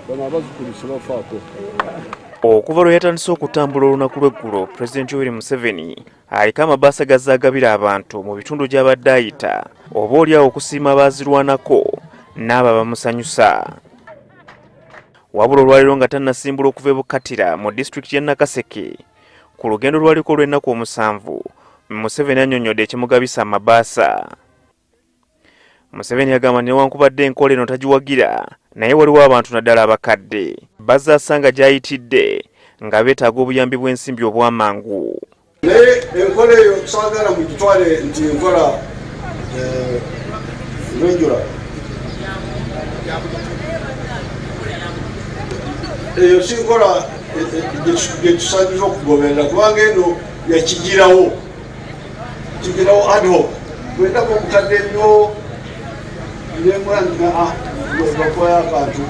Bano abazzukulu sibafaako. Okuva lwe yatandise okutambula olunaku lw'eggulo, Pulezidenti Yoweri Museveni aliko amabaasa g'azze agabira abantu mu bitundu gy'abadde ayita, oba oli awo okusiima abaazirwanako n'abo abamusanyusa. Wabula olwaleero nga tannasimbula okuva e Bukatira mu disitulikiti y'e Nakaseke ku lugendo lw'aliko olw'ennaku omusanvu, Museveni annyonnyodde ekimugabisa amabaasa. Museveni agamba newankubadde enkola eno tagiwagira naye waliwo abantu naddala abakadde bazze asanga gy'ayitidde nga beetaaga obuyambi bw'ensimbi obw'amangu. Naye enkola eyo saagala mugitwale nti enkola regular. Eyo si nkola gye tusaanyiza okugoberera kubanga eno yakigirawo. Kigirawo ad hoc. Bwendaba omukadde ennyo nemwabakoya akantu.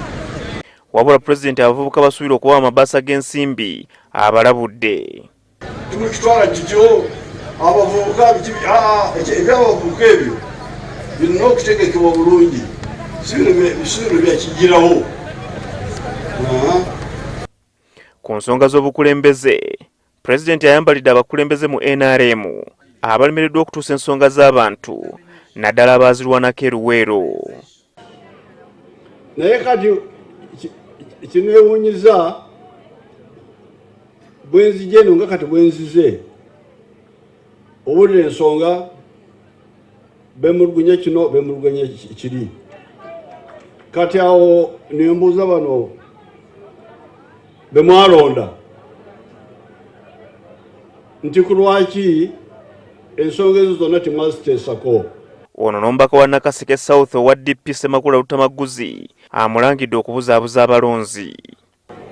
Wabula pulezidenti abavubuka basuubira okubawa amabaasa g'ensimbi abalabudde. Tumukitwala kityo abavubuka biki eby'abavubuka ebyo birina okutegekebwa bulungi, si bino byakigirawo. Ku nsonga z'obukulembeze, Pulezidenti ayambalidde abakulembeze mu NRM abalemereddwa okutuusa ensonga z'abantu naddala abaazirwanako e Luweero. Naye kati kineewuunyiza bwe nzija eno nga kati bwe nzize owulira ensonga bemulugunya kino bemulugunya kiri, kati awo nembuuza bano bemwalonda nti ku lwaki ensonga ezo zonna temwaziteesako. Ono n'omubaka wa Nakaseke South owa DP Ssemakula Luttamaguzi amulangidde okubuzaabuza abalonzi.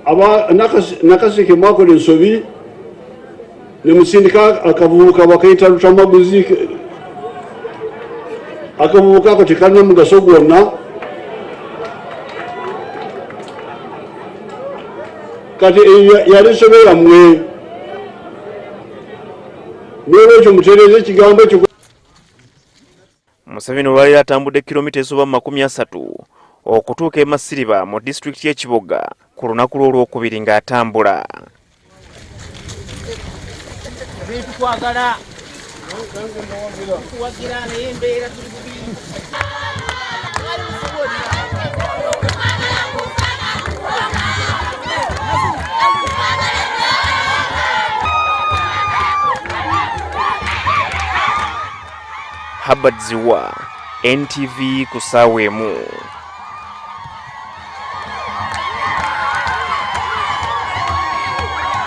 Aba Nakaseke mwakola ensobi ne musindika akavubuka bakayita Luttamaguzi, akavubuka ako tekalina mugaso gwonna. Kati eyo yali nsobi yammwe, n'olwekyo mutereeze ekigambo ekyo. Museveni olwaleero atambudde kilomita ezisoba mu 30 okutuuka e Masiriba mu disitulikiti y'e Kiboga ku lunaku lw'olwokubiri ng'atambula. Herbert Ziwa, NTV ku ssaawa emu.